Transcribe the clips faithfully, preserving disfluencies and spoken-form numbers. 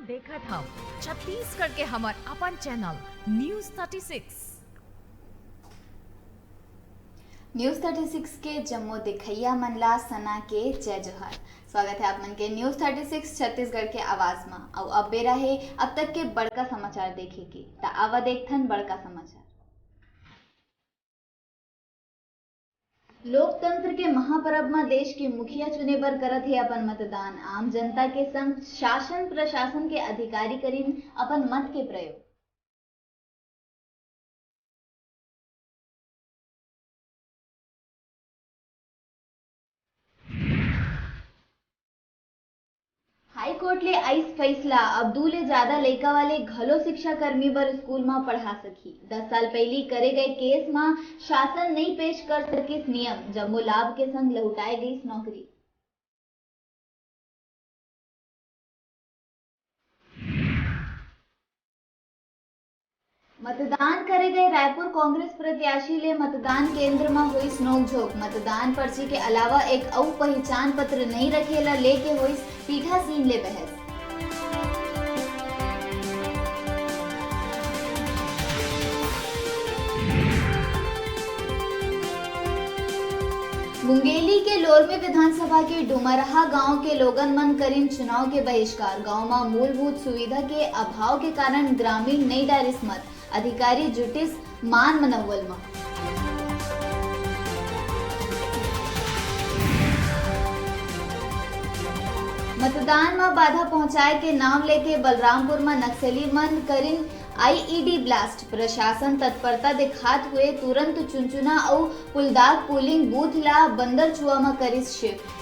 देखत हव छत्तीसगढ़ के हमर अपन channel news thirty six. News thirty six के जम्मो देखइया मन ला सना के जय जोहार। स्वागत है आप मन के न्यूज़ थर्टी सिक्स छत्तीसगढ़ के आवाज मा। अउ अब बेरा हे अब तक के बड़का समाचार देखे के, त आवा देखथन बड़का समाचार। लोकतंत्र के महापर्व म देश के मुखिया चुने बर करत हे अपन मतदान। आम जनता के संग शासन प्रशासन के अधिकारी करिन अपन मत के प्रयोग। हाई कोर्ट ले आइस फैसला, अब दू ले जादा लइका वाले घलो शिक्षा कर्मी बर स्कूल म पढ़ा सकही। दस साल पहिली करे गए केस म शासन नइ पेश कर सकिस नियम, जम्मो लाभ के संग लहुटाए गईस नौकरी। मतदान करे गए रायपुर कांग्रेस प्रत्याशी ले मतदान केंद्र म होइस नोकझोंक। मतदान पर्ची के अलावा एक अउ पहिचान पत्र नइ रखे ला लेके होइस पीठासीन ले बहस। मुंगेली के लोरमी विधानसभा के डुमरहा गांव के लोगन मन करिन चुनाव के बहिष्कार। गांव म मूलभूत सुविधा के अभाव के कारण ग्रामीण नइ डारिस मत। अधिकारी जुटिस मान मनौवल म। मतदान म बाधा पहुंचाए के नाम लेके बलरामपुर म नक्सली मन करिन आईईडी ब्लास्ट। प्रशासन तत्परता दिखात हुए तुरंत चुनचुना अउ पुलदाग पोलिंग बूथ ला बंदरचुआ म करिस शिफ्ट।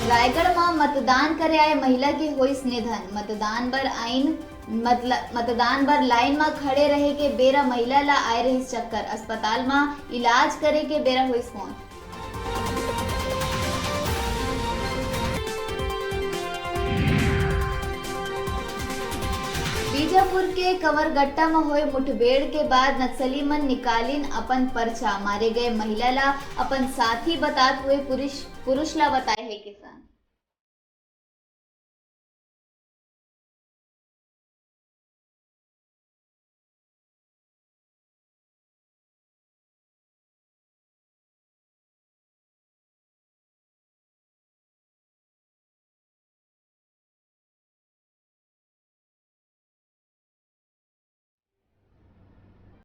रायगढ़ म मतदान करे आए महिला के होइस निधन। मतदान बर आइन मतल-, मतदान बर लाइन म खड़े रहे के बेरा महिला ला आए रहिस चक्कर। अस्पताल म इलाज करे के बेरा होइस मौत। बीजापुर के कंवरगट्टा म होए मुठभेड़ के बाद नक्सली मन निकालिन अपन पर्चा। मारे गए महिला ला अपन साथी बतात हुए पुरुष, पुरुष ला बताए हे किसान।